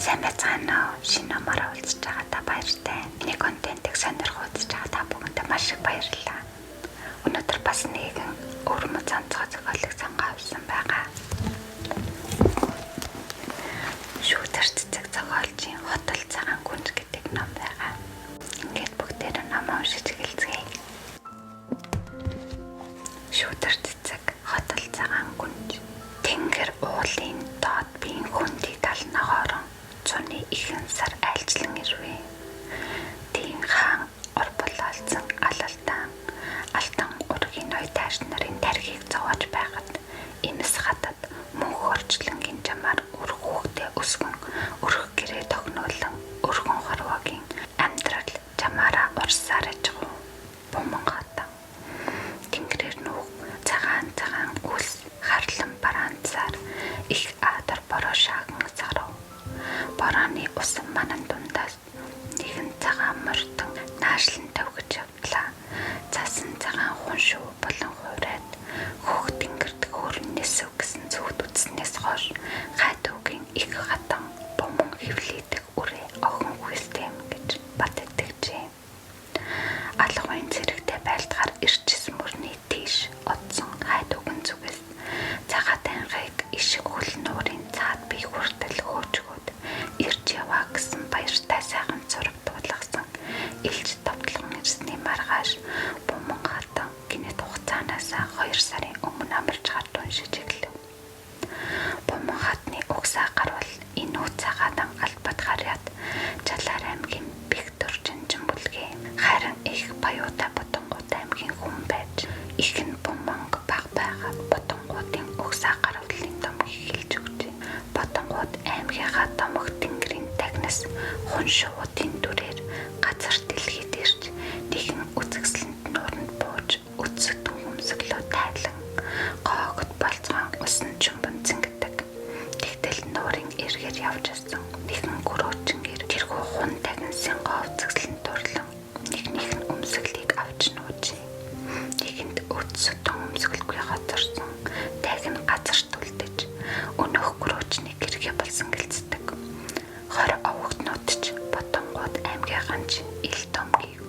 Сайн байцгаана уу? Шинэ номоор уулзж байгаадаа баяртай. Миний контентыг сонирхож үзэж байгаа та бүхэндээ маш их баярлалаа. Өнөөдөр бас нэгэн өвөрмөц онцгой зохиолыг сонгоо авсан байгаа. Шүүдэр цэцэг зохиолчийн Хотол цагаан гүнж гэдэг ном байгаа. Ингээд бүгдээр ном уншиж эхэлцгээе. Шүүдэр цэцэг хотол цагаан гүнж Тэнгэр уулын доод биеийн хөндий тал ногоорон цуны ихэн сар айлчлан ирвэ. Тийм хаан урбалалцсан алалдаан алтан ургийн ноёд тайр нарын тархийг зовоож байхад эмс хатад мөнх орчлонгийн чамаар үр хүүхдээ өсгөн өрх гэрээ тогнуулан өрхөн хорвоогийн амьдрал чамаараа урсаар ажгүй буман хатан Тэнгэрээр нүүх цагаан цагаан үлс харлан бараанцаар их аадар бороо шааган сарав. Борооны усан манан дундаас нэгэн цагаан морьтон наашлан тавьгаж явдлаа. Цасан цагаан хун шувуу болон хуурайд хөөх тэнгэрт хөөрөн нисэв гэсэн зүгт үзснээс хойш гайдуугийн их хатан буман хэвлийдэх үрээ охин хүлтэй юм гэж бат итгэжээ. Алгын зэрэгтэй байлдгаар ирчис мөрний тийш одсон хайд үгэн зүгээс цагаат анхыг ишиг хөл нуурын цаад бие хүртэл хөөжгөөд ирж яваа гэсэн баяртай сайхан зураг дуулгасан илж товтлон ирсний маргааш буман хатан гинэт хугацаанаасаа 2 сарын өмнө амарч гард уншиж эхлэв. Буман хатны угсаа гарвал энэ үү цагаатан албат харьяат Жалаар аймгийн Бэгтөр Чанчан бүлгээ. Харин их Баяутай Бодонгууд аймгийн хүн байж их нь Буманг баг байгаад Бодонгуудын угсаа гарвалын домгийг хэлж өгчээ. Бодонгууд аймгийнхаа домог тэнгэрийн тагнас хун шувуудын дүрээр газар дэлхийд ирж нэгэн үзэсгэлэнт нууранд бууж өцөгдөн хөмсөглөө тайлан гоогот болцгоон усан чумбан цэнгдэг. Тэгтэл нуурын эргээр явж асан нэгэн гөрөөчнгэр тэрхүү хун тагнасан гоо үзэсгэлэн дурлан нэгнийх нь өмсгөлийг авч нуужээ. Нэгэнд өд сотон өмсгөлгүй хоцорсон тайг нь газарт үлдэж өнөөх гөрөөчний гэргээ болсон гэлцдэг. Хор овогднууд ч Ботонгууд аймгийнхан ч ил томгийг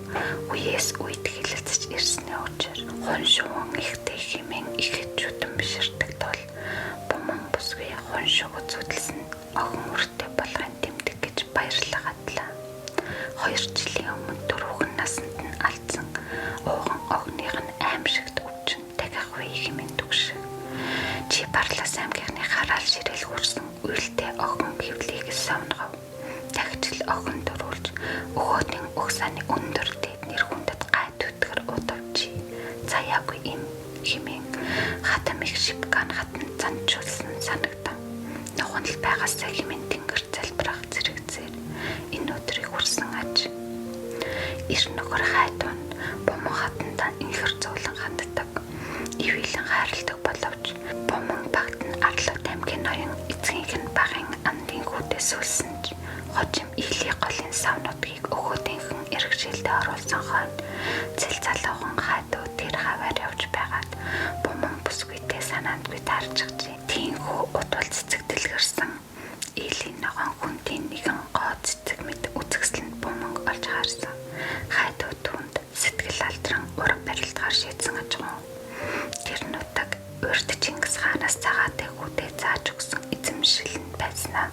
үеэс үед хэлэлцэж ирсний учир хун шувуун ихтэй хэмээн ихэд шүтэн биширдэг тул буман бүсгүй хун шувуу зүтэлсэн охин үртэй болгон тэмдэг гэж баярлаа гатлаа. Хоёр жилийн өмнө дөрвөн насанд нь алдсан ууган охиных нь аимшигт өвчин дахихгүй хэмээн түгшив. Чи Барлас аймгийнхны хараал ширээл хүрсэн уйлтай охин хөвлийг савнагав. Тагчил охин дөрүүлж өгөөдийн угсааны өндөр дээд нэр хүндэт гай түтгэр удавчи. Заяагүй юм хэмээн хатам их шипкан хатан занчуулсан санагдан. Нуханл байгаасаа хэмээн тэнгэр залбирах зэрэгцээр энэ өдрийг хүрсэн аж. Эр нөхөр хайдун буман хатандаа инхэр зуулан ханддаг. Ивэлэн хайрладаг боловч буман багт нь арлуу тамхи ноён эцгийнх нь багын андын хүүдээс үлсэн ч хожим илийн голын сав нутгийг өгөөдийнхэн эрхшээлдээ оруулсан хойно цэл залуухан хайдуу тэр хаваар явж байгаад буман бүсгүйтэй санаандгүй таарчихжээ. Тиймхүү утвал цэцэг дэлгэрсэн Илийн ногоон хүндийн нэгэн гоо цэцэг мэт үзэсгэлэнд буманг олж харсан. Хайдуу түүнд сэтгэл алдран ураг барилдгаар шийдсэн аж ахуй. Тэр нутаг урд Чингис хаанаас цагаатай хүүдээ зааж өгсөн эзэмшил нь байснаа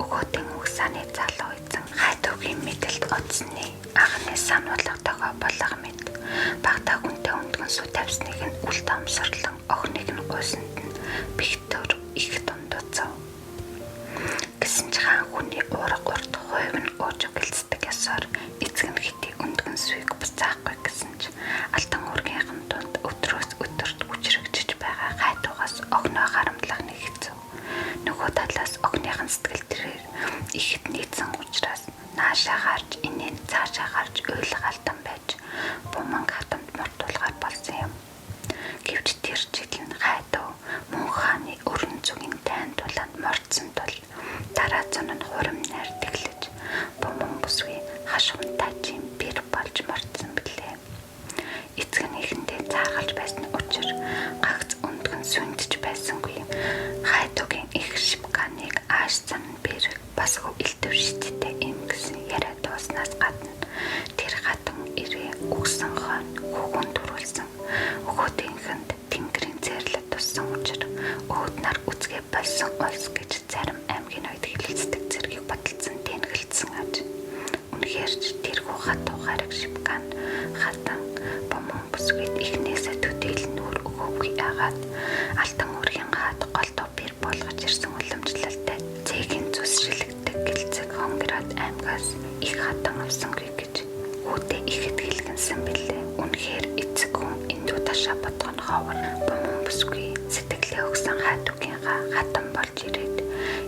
өгөөдийн угсааны залуу эзэн хайдуугийн мэдэлд одсны анхны сануулга догоо болго мэт багтаа хүнтэй өндгөн сүү тавьсныг нь үл тоомсорлон охиныг нь гуйсанд нь Виктор их дундууцав. Гэсэн ч хаан хүний уурга урт хувь нь уужиг гэлцдэг ёсоор эцэг нь хэдий өндгөн сүйг буцаахгүй гэсэн ч алтан уургийнхан дунд өдрөөс өдөрт хүчрэгжиж байгаа гайдуугаас огноо харамдлах нэг хэцүү. Нөгөө талаас огныхон сэтгэл тэрээр ихэд нийцсэн учраас наашаа гарч инээн цаашаа гарч уйлга алтан байж буман хатамд мортуулгаар болсон юм. Гэвч тэр жил нь хайдуу мөн хааны өрн зүгийн дайн тулаанд мордсон тул дараа зун нь хурим найр тэглэж буман бүсгүй хаш хунтаачийн бэр болж мордсон билээ. Эцэг нь эхэндээ зааргалж байсан учир гагц өндгөн сүндж байсангүй. Хайдуугийн их шипканыг ааш зан бэр басгүй болсон улс гэж зарим аймгийн ноёд хэлэлцдэг зэргийг баталсан тэнхэлдсэн аж. Үнэхээр ч тэрхүү хатуу гараг Шипкан хатан буман бүсгүйд эхнээсээ төдийл нүүр өгөөгүй агаад алтан үргийн хаад голдуу бэр болгож ирсэн уламжлалтай зээгийн зүс шилэгдэг гэлцэг Хонгород аймгаас их хатан авсангүй гэж хүүдээ ихэд хэлгэнсэн билээ. Үнэхээр эцэг хүн эндүү ташаа бодгон ховор буман бүсгүй сэтгэлээ өгсөн хайдугийнхаа хатан болж ирээд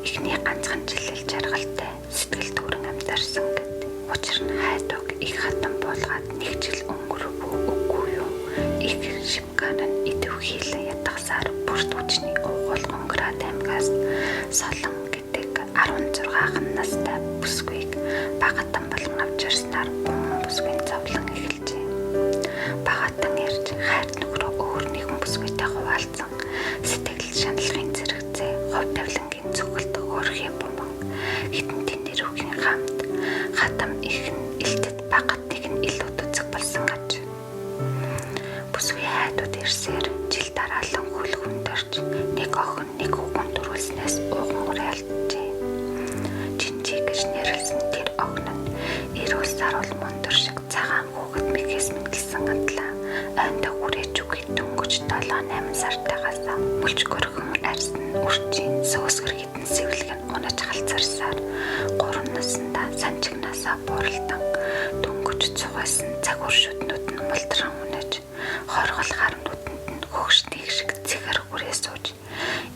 эхний ганцхан жилэл жаргалтай сэтгэл дүүрэн амьдарсан гэд. Учир нь хайдуг их хатан буулгаад нэг жил өнгөрөв үгүй юу? Их Шипкан нь идэв хийлэн ятгасаар бүрт хүчний уугуул Хонгород аймгаас Солон гэдэг 16 настай бүсгүйг багатан болгон авч ирснээр буман бүсгүйн зовлон эхэлжээ. Багатан ирж хайр нөхрөө өөр нэгэн бүсгүйтэй хуваалцсан сэтгэл шаналлын зэрэгцээ хувь тавилангийн цохилт хөөрхий буман хэдэн тэнэрүүгийн хамт хатам их нь элтэд багатныг нь илүү төцөг болсон аж. Бүсгүй хайдууд ирсээр жил дараалан хөл хөндөрч нэг охин нэг хүүхэн төрүүлснээс ууган уриалджээ. Чинжи гэж нэрлсэн тэр охин нь эрүүл саруул мөндөр шиг цагаан хүүхэд мэхээс мэдлсэн адлаа ойндоо хүрээж үгүй дөнгөж 7 8 сартайгаас мөлж көргөн арьс нь үрчийн сөөсгөр хитэн сэвлэг нь унаж халцарсаар 3 наснда санчигнаасаа бууралдан дөнгөж цугайсан цаг уршүүднүүд нь мултран унаж хоргол харнууданд нь хөгшнийг шиг цэгэр хүрээ сууж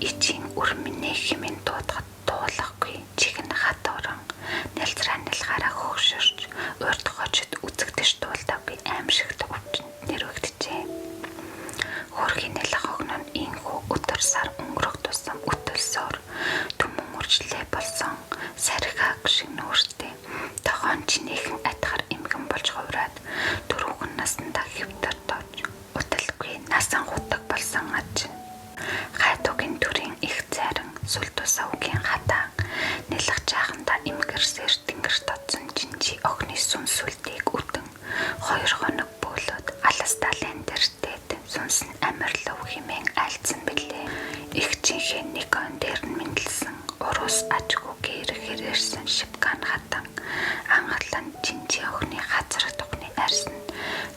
ичийн өрмөнээ хэмээн дуудахад дуулахгүй чих нь хатууран нялзраа нялгаараа хөгшөрч урд хожид үзэгдэж дуулдаагүй аимшигт өвчнөд нэрвэгджээ. Хөрхийн нялх огно нь инхүү өдөр сар өнгөрөх тусам өтөлсөөр түмэн үржлээ болсон сархиаг шиг нүүрстэй тогоон чинээхэн атгар эмгэн болж хувраад дөрвөн наснда хэвтэр дож уталгүй насан хутаг болсон аж. Хайдугийн төрийн их цайран сүл тусаа үгийн хатаан нялх жаахандаа эмгэрсээр тэнгэр тодсон чинжи охины сүн сүлдийг үтэн 2 хоног бөөлөд алас талын дэртэд сүнс нь амирлав хэмээн айлдсан билээ. Их жинхэнэ нэг он дээр нь мэндэлсэн уруус ажгүй гэр хэрэрсэн Шипкан хатан ангалан чинжи охины хазрах тухны арьс нь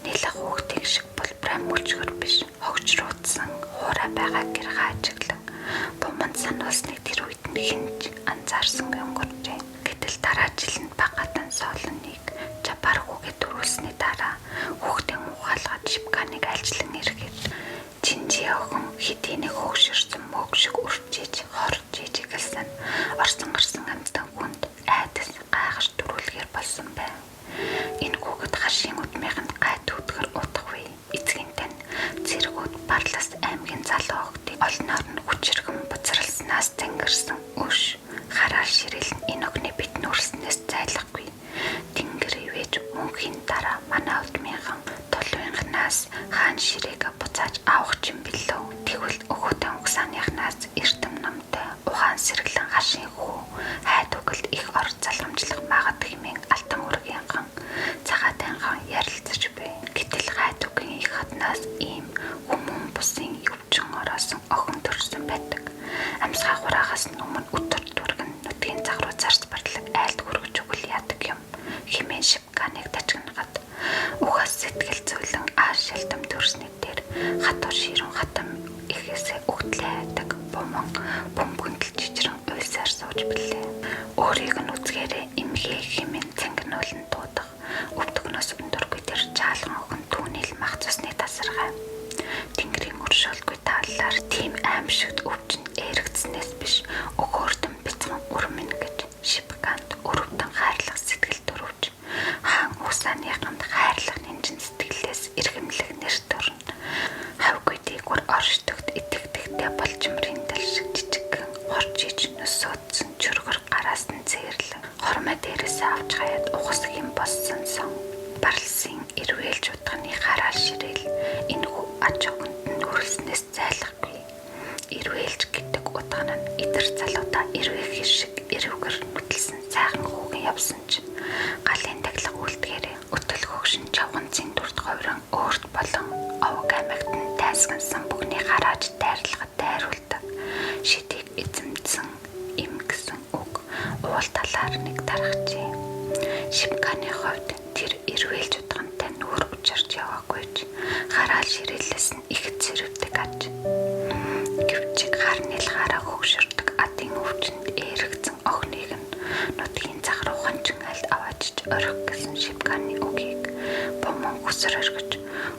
нэлэх хүүхдийн шиг булбраа мөлжгөр биш хогчруудсан хуурай байгаа гэрга ажиглан буманд сануулсныг тэр үед нь хинж анзаарсангүй өнгөрчээ. Гэтэл дараа жил нь багатан солоныг чапар хүүгээ төрүүлсний дараа хүүхдийн ухаалгаад Шипканыг альжлан ирэхэд Чинжи охин хэдий нэг хөөгшөрсөн мөг шиг үрчиж хорж иж эхэлсэн орсон гарсан амьтан хүнд айдас гайхаж төрүүлгээр болсон байв. Энэ хүүхэд хашийн удмынханд гай төвдгөр утгагүй. Эцгийн тань цэргүүд Барлас аймгийн залуу охидыг олноор нь хүчирхэн буцралснаас зангирсан өш хараал ширэл нь энэ охины бит нүрснээс зайлахгүй. Тэнгэр ивэж мөнхийн дараа манай удмынхан тулвынхнаас хаан ширээг буцааж авах юм билүү. Тэгвэл өгөөтэн угсааныхнаас эрдэм номтой ухаан сэргэлэн хашийн хүү хайд үгэлд их ор залгамжлах магад хэмээн алтан үргийнхан цагаатайхан ярилцаж буй. Гэтэл хайд үгийн их хатнаас ийм хүмүүн бусын өвчин ороосон охин төрсөн байдаг. Амьсгаа хураагаас өмнө өтөр дүргэн нутгийн заг руу зарц барлаг айлд хүргэж өгөл яадаг юм хэмээн Шипканыг тажигнахад ухаас сэтгэл зөөлөн ааш шалтам төрсний дээр хатуу ширүүн хатам ихэсээ өгтлээ айдаг буман бөмбөгнөл чичрэн уйсаар сууж билээ. Өөрийг нь үзгээрээ эмхээ хэмээн цангинуулан дуудах өвдөгнөөс өндөргүй тэр жаалган охин түүний л мах цусны тасархай. Тэнгэрийн өршөөлгүй тааллаар тийм аимшигт өвчнөд эргэцснээс биш өгөөрдөн бяцхан үрмэн гэж Шипканд өрөвдөн хайрлах сэтгэл төрөвч хаан усааныханд хайрлах нинжин сэтгэлээс эрхэмлэх нэр төрнө. Хавгүй дээгүүр оршдогт итгэдэгтэй болчмрын тал шиг жижигхэн хорж иж нөсөөдсөн чөргөр гараас нь цээрлэн хормой дээрээсээ авч хаяад ухасх юм болсон сон. Барлсын эрвээлж утганы хараал ширээл энэхүү ач охинд нь хүрэлснээс зайлахгүй. Эрвээлж гэдэг утга нь эдэр залуудаа эрвээх шиг эрвгэр нүтэлсэн сайхан хүүгэн явсан ч галын таглах үлдгээрээ өтөл хөгшин чавганцын дүрт ховрон өөрт болон овог аймагт нь тайсгансан бүхний харааж дайрлагад дайруулдаг. Шидийг эзэмдсэн им гэсэн үг уул талаар нэг дарахжээ. Шипканы хувьд тэр эрвээлж удгантай нүүр учирч яваагүй ч хараал ширээлээс нь их цэрвдэг аж. Гэвч гар нэлгаараа хөгшөрдөг атын өвчнөд эргэцэн охиныг нь нутгийн зах руу хончин айлд аваачиж орхих гэсэн Шипканы үгийг буман хүсэр орхиж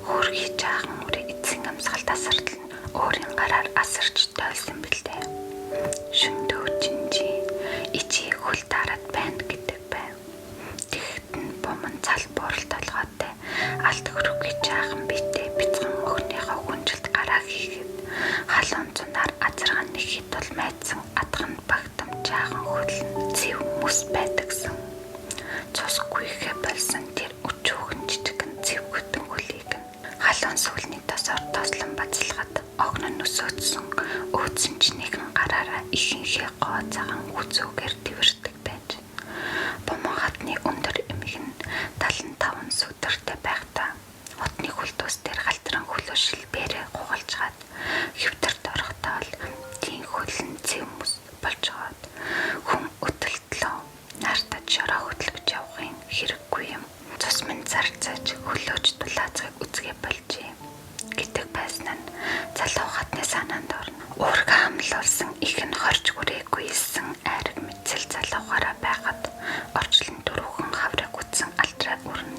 хөөрхий жаахан үрийг эцсийн амьсгалд асартал нь өөрийн гараар асарч тойлсон билээ. Шөндөө чинжи ичи хөл дараад байна гэдэг байв. Тэгэхэд нь буман цал буурал толгойтой алт хөрөхгүй жаахан биетэй бяцхан охиныхоо хүнжилт гараа хийхэд халуун зунаар азарган нэг хит бол майдсан адхан багтам жаахан хөл нь зэв мөс байдагсан. Цусгүйхээ болсон тэр өчүүхэн жижигхэн зэв хөтөн хөлийг нь халуун сүлний тосоор тослон бацалгад огн нь өсөөдсөн өөдсөн ч нэгэн гараараа ихэнхээ гоо цагаан хүзүүгээр тэвэрдэг байж. Буман хатны өндөр эмэг нь 75 сүдэртэй байхдаа хотны хүлдүүс дээр галтран хөлөө шилбээрээ гугалжгаад хэвтэрт орохдоо л тийм хөл нь зэв мөс болжгаад хүн өтөлтлөө наартад шороо хөдөлгөж явахын хэрэггүй юм. Цус минь зарцаж хөлөөж дулаацгийг үзгээ болжээ гэдэг байсан нь залуу хатны санаанд орно. Уурга амлуулсан их нь хорж хүрээгүй исэн айраг мэдсэл залуугаараа байхад орчлон дөрвөн хаврыг үтсэн алдраа өрн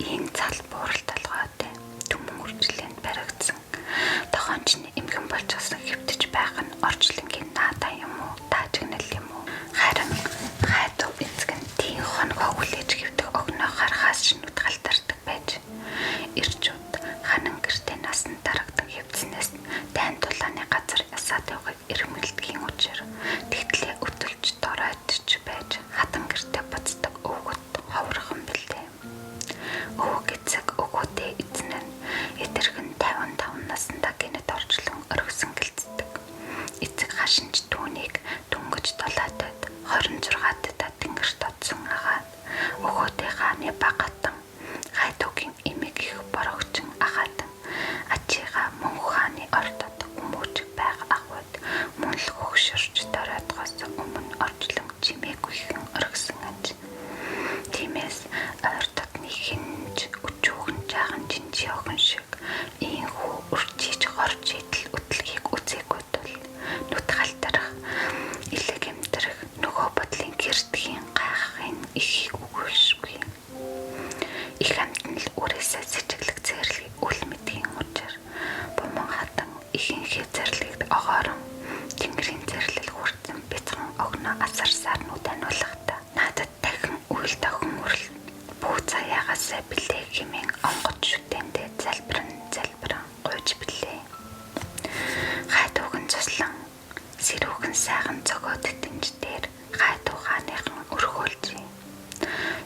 ийм цал буурал толгойтой түмэн үржилээнд баригдсан. Тохоонч нь эмгэн болчихсон хэвтэж байх нь орчлонгийн наадаа юм уу, таажигнал юм уу? Харин хайдуу эцэг нь тийм хоногоо хүлээж хэвдэх огноо харахаас шинүүд галтардаг байж. Ирчүүд ханан гэртээ насан дарагдан хэвдснээс дайн тулааны газар ясаа тавихыг эрмэлдгийн учир тэгтлээ өтөлж доройтж байж хатан гэртээ буцдаг өвгөд ховорхон билээ. Өвөг эцэг өгөөдөө эзэн нь эдэрхэн 55 наснда гэнэт орчлон орхисон гэлцдэг. Эцэг хашинч түүнийг дөнгөж 7-тад 26-тад тэнгэрт одсон агаад өгөөдөө хааны багатан хайдуугийн эмэг их борогчин агаатан ачига мөнх хааны ордод хүмүүжиг байг агууд мөн л хөгшөрч доройтгоос өмнө орчлон чимээгүйхэн орхисон аж. Тиймээс ойр дотны хинж өчүүхэн жаахан чинжи охин шиг ийхүү үрчиж горж идэл үтлэгийг үзээгүй тул нүд галтрах элэг эмтрэх нөгөө бодлын гэрдгийн гайхахын ихийг өгүүлшгүй. Их амт нь л үрээсээ сэжиглэх зэрлэгийг үл мэдгийн учир буман хатан ихэнхээ зэрлэгт огоорон тэнгэрийн зэрлэл хүртэн бяцхан огноо асарсаар нүд аниулахдаа надад дахин үйл тохин үрэл бүх заяагаасаа билээ хэмээн онгоц шүтээндээ залбиран залбиран гуйж билээ. Хайдууган цуслан сэрүүхэн сайхан цогоод тэнж дээр хайдуу хааныхан өрхөөлжээ.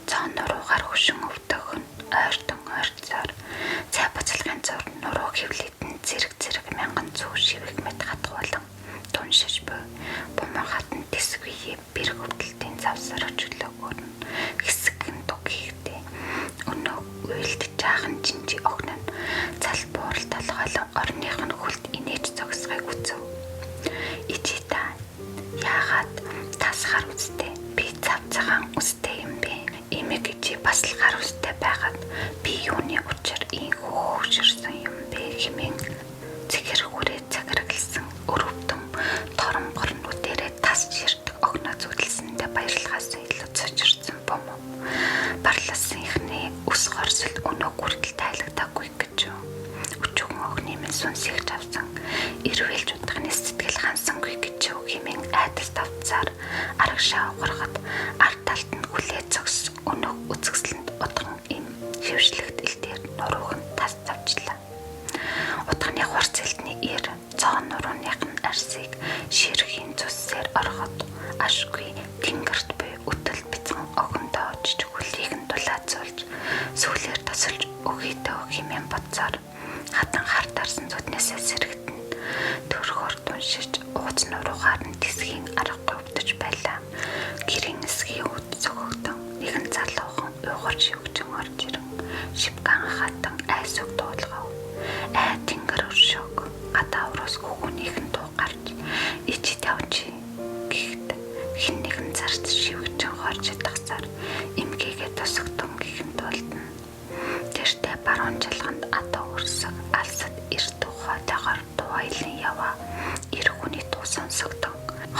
Цоон нуруугаар хөшин өвдөх нь ойртон ойрцоор цай буцалгын зур нуруу хөвлөд нь зэрэг зэрэг мянган зүү шивэх мэт хатгуулan туншиж буй буман хатан тэсвие бэр хөвдөлтийн завсар өчлөөгөөр нь хэсэгхэн дуг хийгдээ. Өнөө уйлд жаахан чинжи огн нь цал буурал толгойлон орных нь хүлд инээж зогсохыг үзэв. Ичи та яагаад тасхар үстэй би цав цагаан үстэй юм бэ? Эмэг ичи бас л гар үстэй байгаад би юуны учир ийхүү хөөгшөрсөн юм бэ хэмээн цэгэр хүрээ цаграгласан өрөвдөн торомгор нүдэрээ тас ширтэг огноо зүтэлсэндээ баярлахаас илүү цочирсан бом. Барласан ихний ус горсол өнөө хүртэл тайлагдаагүй гэж юу. Өчүүхэн охины минь сүнсийг авсан эрвэлж удахны сэтгэл хансангүй гэж юу хэмээн айдас тавцаар арагшаа угархад ард талд нь хүлээ зогссон өнөөх үзэсгэлэнд удхан им шившлэгт элдээр нуруух нь тас тавчлаа. Утганы хурц элдний эр цоон нурууных нь арсыг ширхийн цуссээр ороход ашгүй тэнгэрт буй өтөл бяцхан охиндоо очиж хөлийг нь дулаацуулж сүүлээр тосолж өгье хэмээн бодсоор хатан хар дарсан зүднээсээ сэрэгдэн төрхөөр туншиж ууц нуруугаар нь тэсгийн аргагүй өвдөж байлаа. Гэрийн эсгийн үд цогогдон нэгэн залуухан уйгурч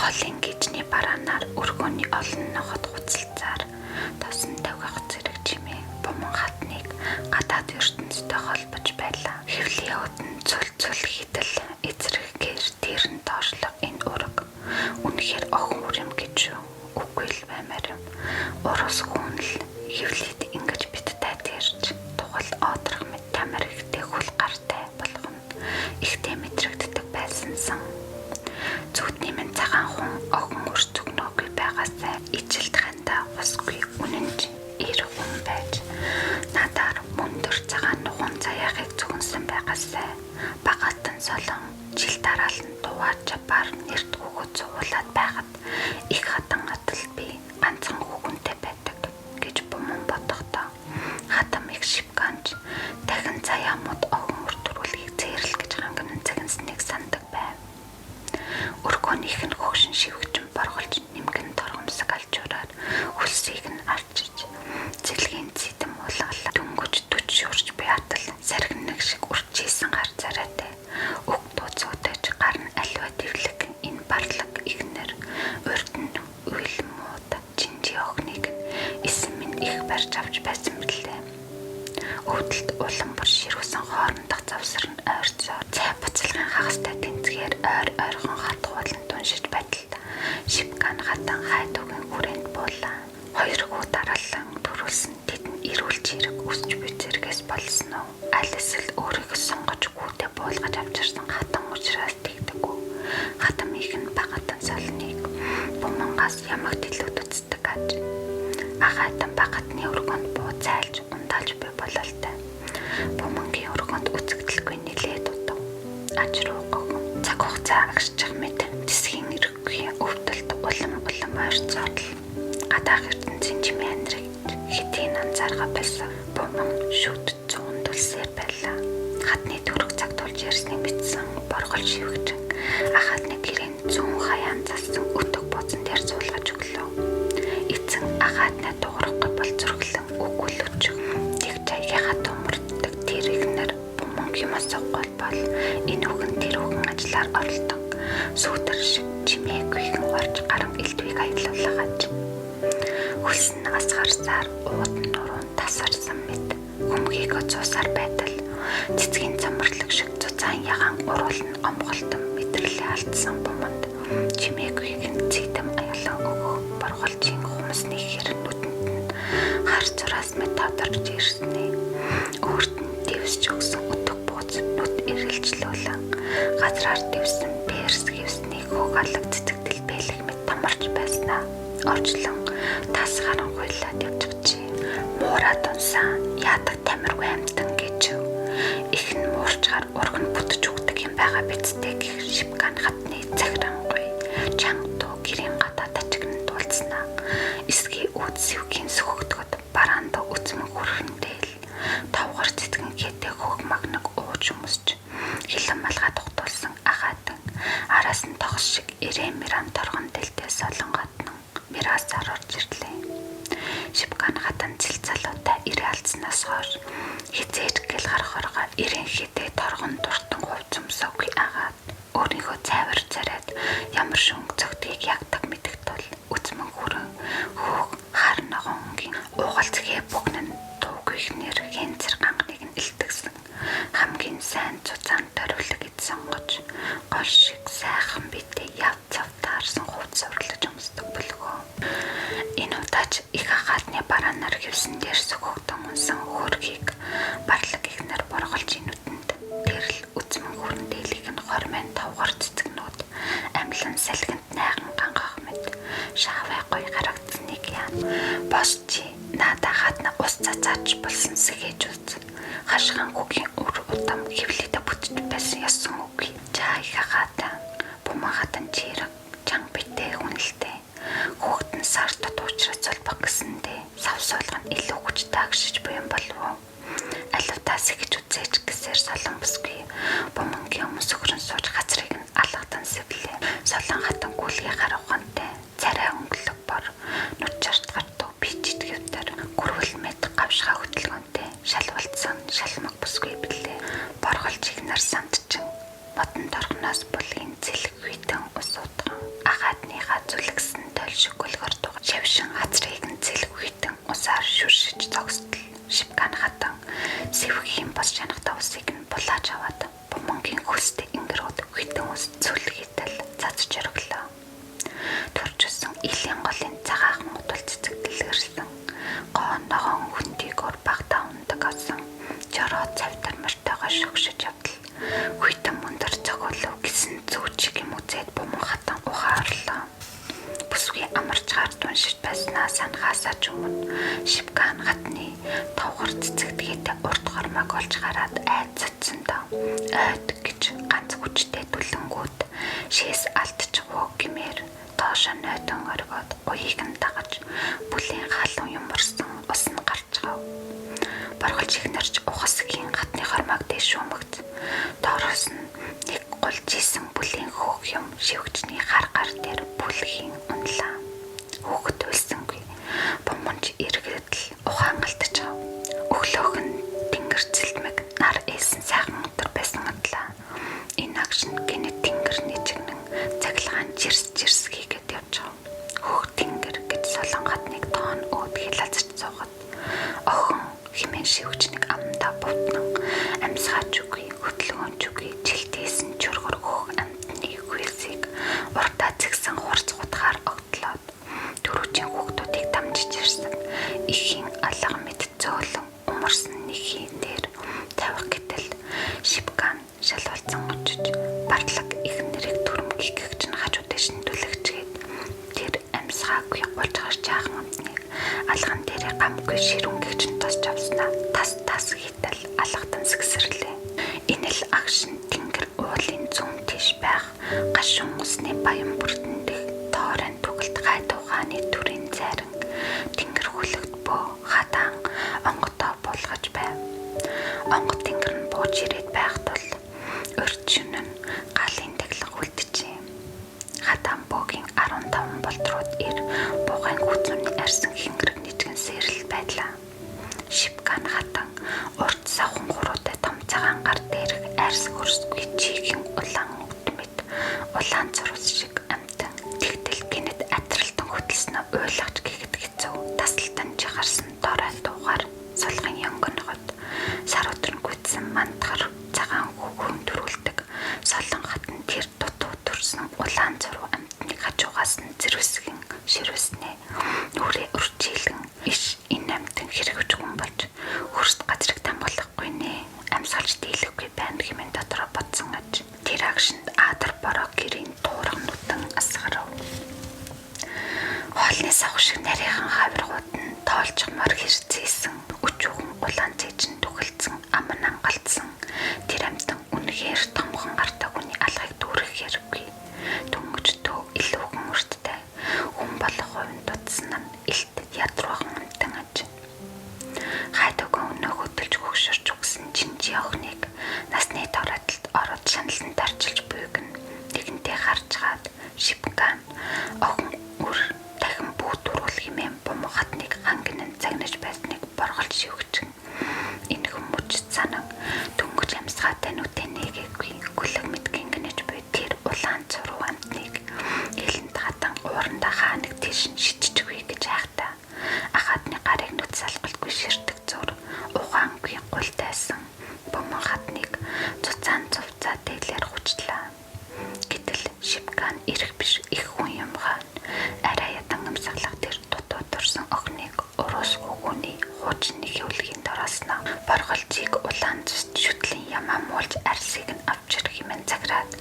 Холын гижний бараанаар өргөөний олон ноход хуцалцаар тосон тавих зэрэг чимээ буман хатныг гадаад ертөнцтэй холбож байлаа. Хэвлийн өдөн цөл цөл хідэл эзрэг гэр тэрэн доошлог энэ ураг үнэхээр охин үр юм гэж юу? Үгүй л баймаар юм. Урус хүн л хэвлийд ингэж бидтэй тэрч тугал одрох мэт тамир ихтэй хүл гартай болгоно. Ихтэй мэдрэгддэг байсансан. Зүудний минь цагаан хүн охин үр зүгнөөгүй байгаасай ижилт хандаа усгүй үнэнч эр хүн байж надаар мөндөр цагаан нугуун заяахыг зүгнсэн байгаасай багаатан солон жил дараалан дуваа чапаар нэрт хүүхэд суулаад байхад их хатан атал би ганцхан хүүхэнтэй байдаг гэж буман бодохдоо хатам их шивганч дахин заяа мод охин үр төрүүлгийг цээрл гэж ханган цагнсныг сандаг байв. Өргөөнийх нь хөгшин шивгчин борголж нэмгэн торгомсог алжуураар хөлсийг нь арчиж цэлгийн цэдэм уулгалаа. Дөнгөж 40 шүрж буй атал саргинаг шиг үрчээсэн гар царайтай өг дууцуутай ч гар нь аливаа дэвлэг энэ барлаг игнэр урд нь үйл мууд чинжи охиныг нь эсэн минь их барьж авч байсан билээ. Өвдөлт улам бүр ширүүсэн хоорондох завсар нь ойрцоо цай буцалгын хагастай тэнцгээр ойр ойрхон хатгуулан туншиж байтал шивган хатан хайд үгийн хүрээнд буулаа. Хоёр хүү дараалан төрүүлсэн тэдэнд эрүүл чирэг өсч буй зэргээс болсон уу? Аль эсвэл өөрийгөө сонгож гүйдэ буулгаж авчирсан хатан учраас тэгдэггүй. Хатам их нь багатан солныг бумангаас ямагт илүү үздэг аж. Агаатан багатны өргөнд буу зайлж ундаалж буй бололтой. Бумангийн өргөнд үзэгдэлгүй нилээд удав. Аж руу гогон. Цаг хугацаа агшчих мэт тэсгийн эрэггүй өвдөлт улам улам ойрцоод л гадаах ертөнцийн чимээ анирагч хэдийн анзаарга байсан. Буман шүд зүүн түлсээр байлаа. Хатны төрөг цаг тулж ярьсныг мэдсэн боргол шивгчин ахаатны гэрийн зүүн хаяан залсан өтөг бууцан дээр суулгаж өглөө. Эцэн ахаатнаа дуурахгүй бол зүрхлэн үгүйл өчөг. Тэг чаягийн хатуу мөрддөг тэр игнэр буман юмас бол энэ үхэн тэр үхэн ажиллаар оролдон сүүдэр шиг чимээгүйхэн орж гарan элдвийг аялуулгаж. Хөлс нь асгарсаар ууд нуруун тасарсан мэт хөмхийг цусаар байтал цэцгийн цамарлаг шиг цуцаан ягаан уруул нь омголтон мэдрэлээ алдсан буманд чимээгүйхэн цэдэм аялан өгөх борголжийн хумсны хэр нүдэнд нь хар зураас мэт тодорч ирснээ. Өөрт нь дэвсч өгсөн өтөг бууз нүд эргэлжлүүлэн газраар дэвсэн перс гэвсний хөг алаг цэцэгдэл бэлэг мэт томорч байснаа орчлон тас харанхуйлаад явчихжээ. Муураад унсан яадаг тамиргүй амтан гэж их нь муурчгаар ураг нь бүтэж өгдөг юм байгаа бидтэй гэх шивган хатны захирангүй чанга дуу гэрийн гадаа тачигнан дуулснаа. Эсгийн үүд сэвгийн сөхөгдөхөд бараанд үцмэн хүрхэндээ л тавгар цэцгэн хэтэ хөг магнаг ууж өмсч хилэн малгай тогтуулсан агаатан араас нь тогс шиг ирээн миран торгон дэлтэй солон гаднан мирасаар орж ирлээ. Шивган хатан цэл залуутай ирээ алдсанаас хойш хизээж гэл гарах оргоо ирээн хэтэ торгон дуртан хувц өмсөөгүй агаад өөрийнхөө цайвар царайд ямар шүнг цогтгийг ягдаг мэдэх тул үцмэн хүрэн хөөх хар ногоонгийн уугалцгээ бүгнэн дуугүйхнэр хэнцэр ганганыг нь илтгэсэн хамгийн сайн цуцаан торивлог эд сонгож гол шиг сайхан битэй яв цав таарсан хувц сурлаж өмсдөг бөлгөө. Энэ удаач их агаатны бараанаар хевсэн дээр сөхөгдөн унсан хөргийг барлаг ихнэр борголж нүдэнд тэрл үцмэн хүрэн дээлийг нь хормын тавгар цэцгнүүд амлан салхинд найхан гангах мэт шаавай гой харагдсныг яана. Бос чи наадаа хатна ус цацаач болсон сэхэж үз. Хашгаан хүүгийн үр удам хевлийдэ бүтэж байсан ясан үгүй. Чаа их агаатан буман хатан чирэг чанга битээ хүнэлтэй. Хүүхэд нь сар тот уучраа золбох гэсэндээ сав суулга нь илүү хүчтэй агшиж буй юм болов уу? Аливтаа сэхэж үзээч гэсээр солон бүсгүй бумангийн өмнө сөхрөн сууж газрыг нь алгатан сэвлээ. Солон хатан гүйлгээ гаруухантай царай өнгөлөг бор нүд чарт гартуу бичид гэвтер гүрвэл мэт гавшгаа хөдөлгөөнтэй шалвалдсан шалмаг бүсгүй билээ. Борголж игнэр сандчин Модон торгоноос булгийн цэлэг хүйтэн ус утган агаадныхаа зүлэгсэн тойл шиг гөлгөр дуг шавшин газрыг нь цэлэг хүйтэн усаар шүршиж зогсдол Шипкан хатан сэвхийн бос шанахтай усыг нь булааж аваад бумангийн хөлстэй ингэрүүд хүйтэн ус цүлхийтэл цацж оргилоо. Туржсан илийн голын цагаахан утал цэцэг дэлгэрсэн. Гоо ногоон хөндийгөр багтаа ундаг олсон. Жороо цавтар мортойгоо шогшиж явдал. Хүйтэн мөндөр цогоолов гэсэн зүүчиг юм үзээд буман хатан ухаан орлоо. Бүсгүй амарч гард уншиж байснаа санахаасаа ч өмнө Шипкан хатны тавгар цэцэгдгээтэй урт гормог олж гараад айд цоцсондоо ойд гэж ганц хүчтэй түлэнгүүд шээс алдчихвуу гэмээр доошо нойтон оргиод гуйыг нь дагаж бүлийн халуун юмарсан ус нь гарч гав. Борголж ихнэрч ухасгийн хатны хормог дээш өмөгц. Доороос нь нэг гулж исэн бүлийн хөөх юм шивгчний хар гар дээр бүлгийн унлаа. Хүүхэд уйлсангүй. Буманч эргээд л ухаан алдаж ав. Өглөөх нь тэнгэр цэлмэг нар ээсэн сайхан өдөр байсан адлаа. Энэ агш нь гэнэт тэнгэр нэжигнэн цахилгаан чирс чирс хийгээд явж гав. Хөөх тэнгэр гэж солон хатныг тоон өөд хилалцаж суугаад охин хэмээн шивгчнийг амдаа бутнан амьсгаач үгүй хөдөлгөөнч үгүй жилтээсэн чөргөр хөөх амтны хүйсийг урдаа зэгсэн хурц хутгаар огтлоод түрүүчийн хүүхдүүдийг дамжиж ирсэн. Ихийн алга мэд зөөлөн умарсан нэхийн дээр тавих гэтэл шипкан шалвалцсан очиж барлаг их нэрийг түрэмгийгч нь хажуу дэш нь түлэгчгээд тэр амьсгаагүй гулж гарч жаахан амтныг алган дээрээ гамгүй ширүүнгэгч нь тосч авснаа тас тас хийтэл алгатан сэгсэрлээ. Энэ л агш нь тэнгэр уулын зүүн тийш байх гашуун усны баян бүрдэн дэх тоорын түгэлт гайд ухааны төрийн зайран тэнгэр хүлэгт бөө хадаан онготоо буулгаж байв. Онгот тэнгэр нь бууж ирээд байх тул урд шөнө нь галын таглаг үлджээ. Хадаан бөөгийн 15 болтрууд ир буугын хүзүүний арьсан хингэрэг нийжгэн сэрэл байлаа. Шипкан хатан урт савхан хуруутай том цагаан гар дээрх арьс хөрсгүй чигийн улаан үт мэт улаан зурвас шиг амтан тэгтэл гэнэт атралтан хөдөлснөө уйлгаж гэхэд хэцүү таслалтан чагарсан дорой дуугаар сулган янгонхот сар өдөр гүйтсэн мандахар цагаан хүүхэн төрүүлдэг солон хатан тэр дутуу төрсөн улаан зуруу амтныг хажуугаас нь зэрвэсгэн ширвэснэ нүрээ өрчийлэн иш энэ амтан хэрэгж хүн болж хөрст газрыг тамгалахгүй нэ амьсгалж дийлэхгүй байна хэмээн дотроо бодсон аж тэр агшинд адар бороо гэрийн туурга нүтэн асгарав. Хоолны сав шиг нарийнхан хавиргууд нь тоолчмор хэрцээсэн өчүүхэн улаан цээжин түгэлцэн ам нь ангалдсан тэр амтан үнэхээр томхон гартай хүний алгыг дүүрэх хэрэггүй. Дөнгөж дөө илүүхэн өрттэй хүн болох хувь дутсан нь илт ядруухан амтан аж. Хайдуугийн өнөө хөдөлж хөгшөрч үгсэн чинжи охиныг насны доройдолд ороод шаналн дарчилж буйг нь нэгэнтээ харж хаад шипкан охин үр дахин бүү түрүүл хэмээн бумуу хатныг хангинан загнаж байсныг борголж шивгчин. Энэ хүмүүч санан дөнгөж амьсгаатай нүдэ нээгээгүй гүлэг мэт гингэнэж буй тэр улаан цуруу амтныг хилэнд хатан уурандаа хаа нэг тийш нь шидчихгүй гэж айхтаа. Ахаадны гарыг нүд салгалгүй ширтэг зур ухаангүй гултайсан буман хатныг цуцаан цувцаа дээлээр хучлаа. Гэтэл Шипкан эрх биш их хүн юм хаана. Арай ядан амьсгалах тэр дутуу төрсөн охиныг уруус хүүгүүний хуучин хэвлэгийн дороосноо борголжийг улаан цус шүтлэн ямаа муулж арсыг нь авч ирэх хэмээн захираад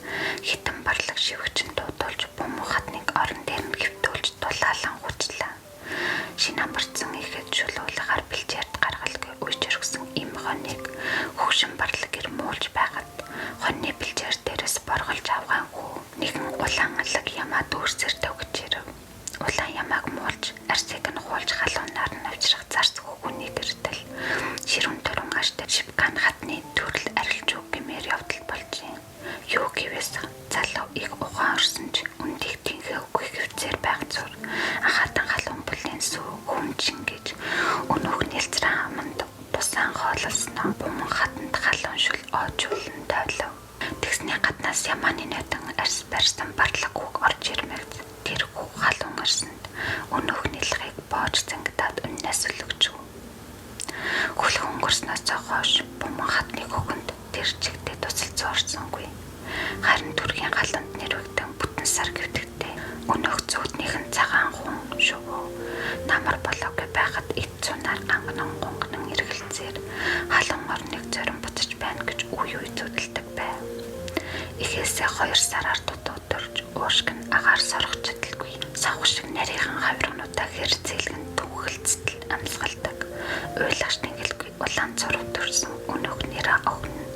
хитэн барлаг шивгчин дуудуулж бумуу хатныг орон дээр нь хэвтүүлж дулаалан хучлаа. Шинэ амарцсан ихэд шулуулагаар бэлчээрт гаргалгүй уйж өргөсөн им хоныг хөгшин барлаг ир муулж байгаад хоньны бэлчээр дээрээс борголж авгаан хүү нэгэн улаан алаг ямаа дүүрсээр төгж ирэв. Улаан ямааг муулж арсыг нь хуулж халуунаар нь авчрах зарц хүүгүний гэртэл ширүүн туран аштай шипкан хатны төрөл арилж үг гэмээр явдал болжээ. Юу гэвээс залуу их ухаан орсон ч үндийг тэнхээ үгүй хэвцээр байх зур анхаатан халуун бүлийн сүү хүн чингэж өнөөх нэлцрэн аманд тусаан хоололсноо буман хатанд халуун шүл оожуулан тойлов. Тэгсний гаднаас Гаднаас Яманы нотон арьс барьсан барлаг хүүг орж ирмэгц. Тэр хүү халуун арьсанд өнөөх нэлхийг боож зангидаад үннээс өлөгчв. Хүлх өнгөрснөөс хойш Буман хатны хөхөнд тэр чигтээ тусалцсан орсонгүй. Харин төргийн галанд нэрвэгдэн бүтэн сар гэвтэгтэй. Өнөөх зүуднийхэн цагаан хүн шувуу намар болоогүй байхад эд цунаар ганганан гунганан эргэлзээр халуун орныг зорин буцаж байна гэж үе үе зүудэлдэг байв. Эхээсээ 2 сараар дутуу төрж уушг нь агаар сорох чадалгүй. Савх шиг нарийнхан хавиргануудаа хэр зээлгэн түнхэлцтэл амьсгалдаг. Уйлагч тэнхэлгүй улаан цурав төрсөн өнөөх нэрэ охин нь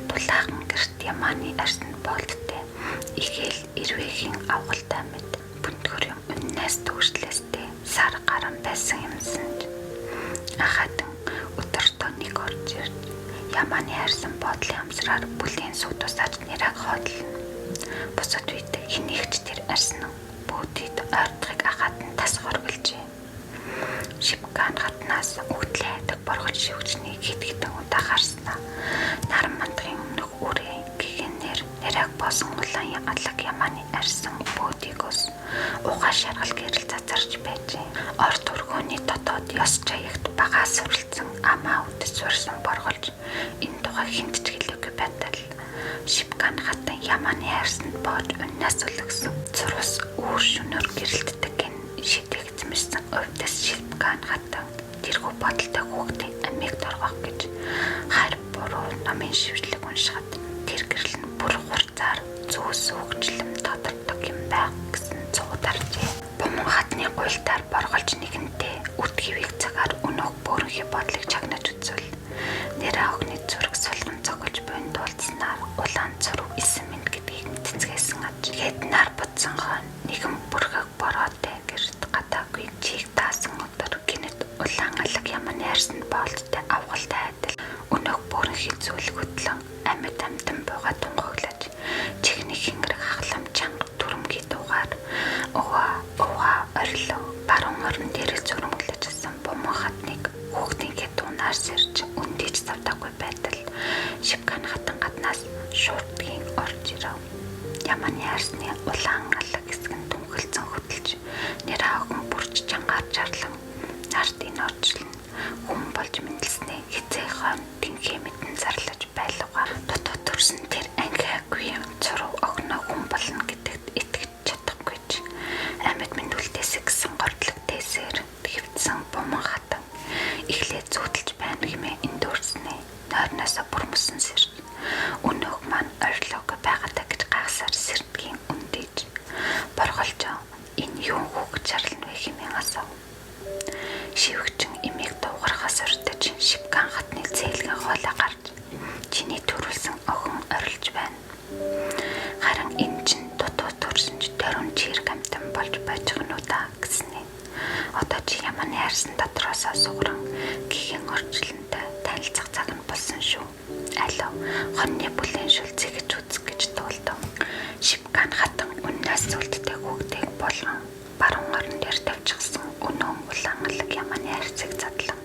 дулаахан гэрт Яманы арьсанд боолттой. Ихээл эрвээхийн авгалтай мэт бүнтгэр юм үннээс төгшлээстэй сар гарan байсан юмсан ч ахаатан өдөртөө нэг орж ирж Яманы арьсан боодлын амсраар бүлийн сүг тусаач нэрэг хоодлно. Бусад үед хэнийгч тэр арьсан бөөдид ойртохыг ахаатан тас хорголжээ. Шипкан хатнаас өгдлээ хайдаг боргож шивгчнийг хэд хэдэн удаа харснаа. Наран мандгийн өмнөх үрээ гэгэнээр нэрэг босон улаан алаг Яманы арьсан бөөдигөөс ухаан шаргал гэрэл цацарч байжээ. Орд өргөөний дотоод ёс чаягт багаа сүрэлцэн амаа үдэс сурсан борголж энэ тухай хинт ч хэлээгүй байтал Шипкан хатан Яманы арьсанд боож уннаас өлгсөн. Цурус үүр шөнөөр гэрэлтдэг гэн шидэг эзэмшсэн увдас Шипкан хатан тэрхүү бодолтой хүүхдийн амийг торгох гэж харь буруу номын шившлэг уншихад тэр гэрэл нь бүр хурцаар зүүс хөгжлөм тодордог юм байх гэсэн цуударчээ. Буман хатны гуйлтаар борголж нэгэнтээ үт хэвийг цагаар өнөөх бөөрөнхий бодлыг чагнаж үзвэл нэрэ охины зүрх сулган цохилж буйн дуулдсанаар улаан цурв исэн минь гэдгийг мэдцгээсэн аж. Хэд нар будсан хойно нэгэн бүрхэг бороотой гэрт гадаагүй чийг даасан өдөр гинэт улаан алаг Яманы арьсанд боолттой авгалтай адил өнөөх бөөрөнхий зүйл хөдлөн амьд амьтан бууга тунхаглаж чихний хингэр хахлам чанга дүрмгий дуугаар өвөө өвөө орилоо баруун орон дээрээ зүрмэглэж асан буман хатныг хүүхдийнхээ дуунаар сэрж өндийж завтаагүй байтал Шипкан хатан гаднаас шуурдгийн орж ирэв. Яманы арьсны улаан алаг хэсэг нь түнхэлцэн хөдөлж нэрэ охин бүрч чангаар чарлан нарт энэ орчлон хүн болж мэндэлснээ хизээ хойно тэнхээ мэдэн зарлаж байлгаа. Дутуу төрсөн тэр анхиагүй цуруу охиноо хүн болно гэдэгт итгэж чадахгүй ч амьд мэндүүлтээсэй гэсэн гордлог дээсээр хэвдсэн буман хатан эхлээд зүүдэлж байна хэмээн эндүүрснээ нойрноосоо бүрмөсөн сэрж өнөөх маань орилоогүй байгаадаа гэж гайхсаар сэрдгийн үндэж борголжоо энэ юун хүүхэд шарлна вэ хэмээн асуув. Шивгчин эмийг дуугарахаас урьдаж Шипкан хатны цээлгэн хоолой гарч чиний төрүүлсэн охин орилж байна. Харин энэ чинь дутуу төрсөн ч дөрвөн чирэг амтан болж байж гэнэ үү да гэснэ. Одоо чи Яманы арьсан дотроосоо сугран гихэн орчлонтой танилцах цаг нь болсон шүү. Алив хоньны бүлээн шүл зэгэж үзэх гэж туулдав. Шипкан хатан үннээс сүлдтэй хүүхдийг булган баруун орон дээр тавьчихсан өнөөн улаан алаг Яманы арьсыг задлан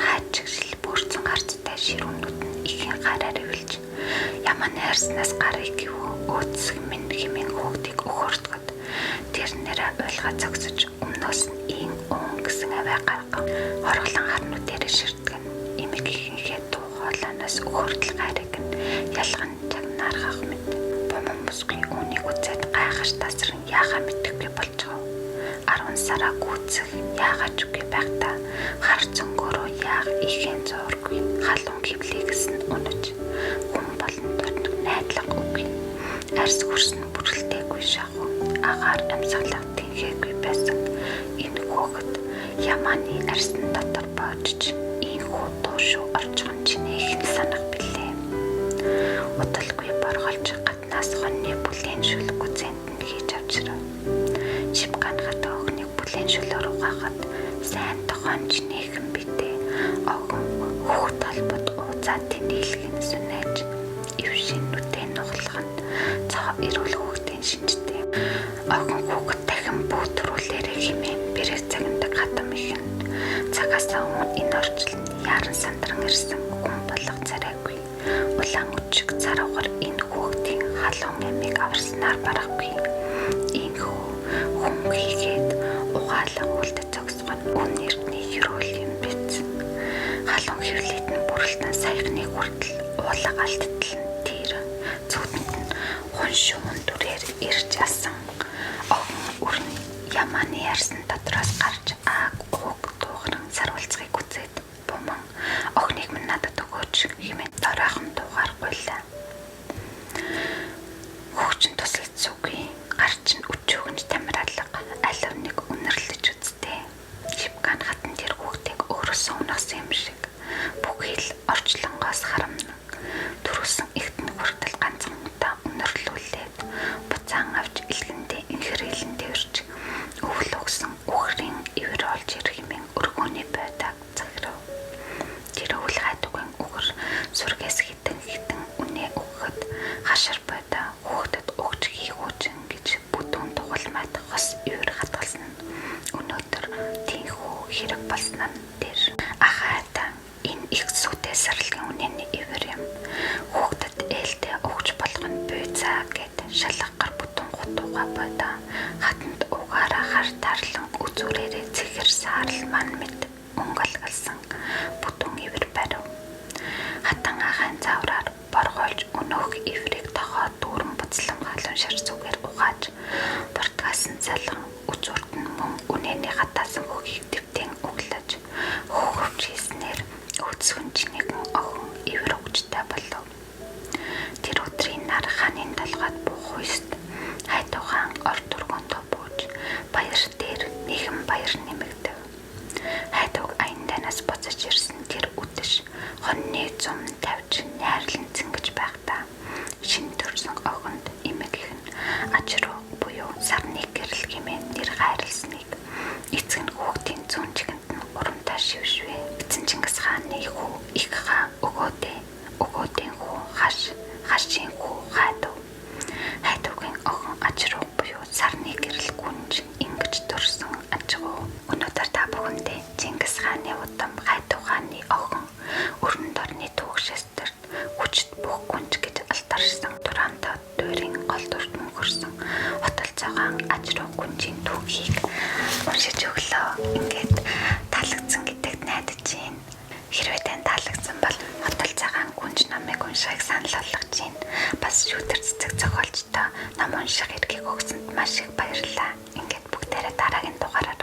хайж чигшил бүрцэн гарцтай ширүүнүүд нь ихэн гараар эвэлж Яманы арьснаас гарыг гэв өөцсг минь хэмээн хүүхдийг өхөртгөд тэр нэрээ уйлгаа зогсож өмнөөс нь ийн уун гэсэн авиа гаргав. Хорглон харнуу дээрээ ширтгэн эмэг ихэнхээ дуу хоолойноос өхөртөл гарыг нь ялган чагнаархах мэт. Буман бүсгүй үүнийг үзээд гайхаж тасран яахаа мэдэхгүй болчихов. 10 сараа гүйцэх яагаад ч үгүй байхдаа хар цөнгөөрөө яах ихэн зуургүй халуун хөвлийгс нь унаж хүн болон дурнаг найдлага үгүй. Арьс хөрс нь бүрэлдээгүй шахуу агаар амьсгалах тэнхээгүй байсан энэ хүүхэд Яманы арьсан дотор боожж ийхүү дуушуу орчихон чинээх нь санах билээ. Удалгүй борголж гаднаас хоньны бүлээн шүл гүзээнд нь хийж авчрав. Шипкан хатан охиныг бүлээн шүлээр угаахад сайн тохон чинээхэн битээ охин хүүхд толбод ууцаа тэнийхлэх нь сүнэж эвшин нүдээ нуглах нь цоо эрүүл хүүхдийн шинжтэй. Охин хүүхэд дахин бүү төрүүлээрэй хэмээн бэрэг загнадаг хатам их нь цагаас өмнө энэ орчил нь яаран сандран ирсэн хүн болох царайгүй. Улаан өчиг царуугар энэ хүүхдийн халуун хүн амийг аварснаар барахгүй. Ийхүү хүн хийгээд угаалга үлдэж зогсох нь үн эрдний ерөөл юм биз. Халуун хэвлэлд нь бүрэлдэн саяхны хүртэл уулга алдтал нь тэр зүудэнд нь хүн шуман дүрээр ирж асан. Охин өрн ямааны ярьсан дотроос гарч ааг ууг дуугаран саруулцахыг үзээд буман охиныг минь надад өгөөч хэмээн доройхон дуугаар гуйлаа. Хөгжин тусалцсуугүй гарч нь өчөөгөнж тамиралга алив нэг үнэрлэж үзтээ. Шипкан хатан тэр хүүхдийг өөрөөсөө унагсан юм шиг бүхий л орчлонгоос харамнан төрүүлсэн ихтэн хүртэл ганцхан удаа үнэрлүүлээд буцаан авч илгэндээ инхэрээлэн дээвэрч өвөл угсан үхрийн ивэр олж ирэх хэмээн өргөөний байдааг захирав. Тэр өвөл хайдугийн үхэр сүргээс хитэн хитэн үнэ өгөхөд хашир бойдоо хүүхдэд өгч хийх үучин гэж бүдүүн тугалмайд хос ивэр хадгалсан. Өнөөдөр тийхүү хэрэг болсон нь тэр. Ахаата энэ их сүтэй сарлагын үнэний ивэр юм. Хүүхдэд ээлтэй өгч болох нь буй цаа гэд шалгагар бүтэн гутууга бодоо хатанд угаараа хар тарлан үзүүрээрээ цэгэр саарл ман мэт өнгөлгөлсөн бүтэн ивэр барив. Хатан ахын заавраар боргоолж өнөөх иврийг тохоо дүүрэн буцлан халуун шар зүгээр угааж дуртгаас нь салган үзүүрт нь мөн үнэний хатаасан хөхийг дэвтэн өглөж хөөхөвч хийснээр өөцгөн чинээхэн охин ивэр өгчтэй болов. Тэр өдрийн нар ханын толгойд буух үест хайдугаан орд өргөнтөө бууж баяр дээр нэгэн баяр нэмэгдэв. Хайдуг аян дайнаас буцаж ирсэн тэр үдэш хоньны зум тавьж найрлан цэнгэж байхдаа шинэ төрсөн охинд эмэг их нь аж руу буюу сарны гэрэл хэмээн нэр хайрласныг эцэг нь хүүхдийн зүүн чигэнд нь урамтай шившвэ. Эцэн Чингис хааны хүү их хаан өгөөдөө өгөөдийн хүү хаш хашийн хүү хайдуу. Хайдуугийн охин аж руу буюу сарны гэрэл гүнж ингэж төрсөн ажгуу. Өнөөдөр та бүхэндээ Чингис хааны удам хайдуу хааны охин өрн дорны түүхшээстэрт хүчит бүх гүнж гэж алдаршсан Туранто дүүрийн гол дүрт мөнхөрсөн хотолцоогоон аж руу гүнжийн түүхийг уншиж өглөө. Ингээд таалагдсан гэдэгт найдаж байна. Хэрвээ тань таалагдсан бол хотолцоогоон гүнж номыг уншихыг санал болгож байна. Бас шүүдэр цэцэг зохиолчтой ном унших эрхийг өгсөнд маш их баярлалаа. Ингээд бүгдээрээ дараагийн дугаараар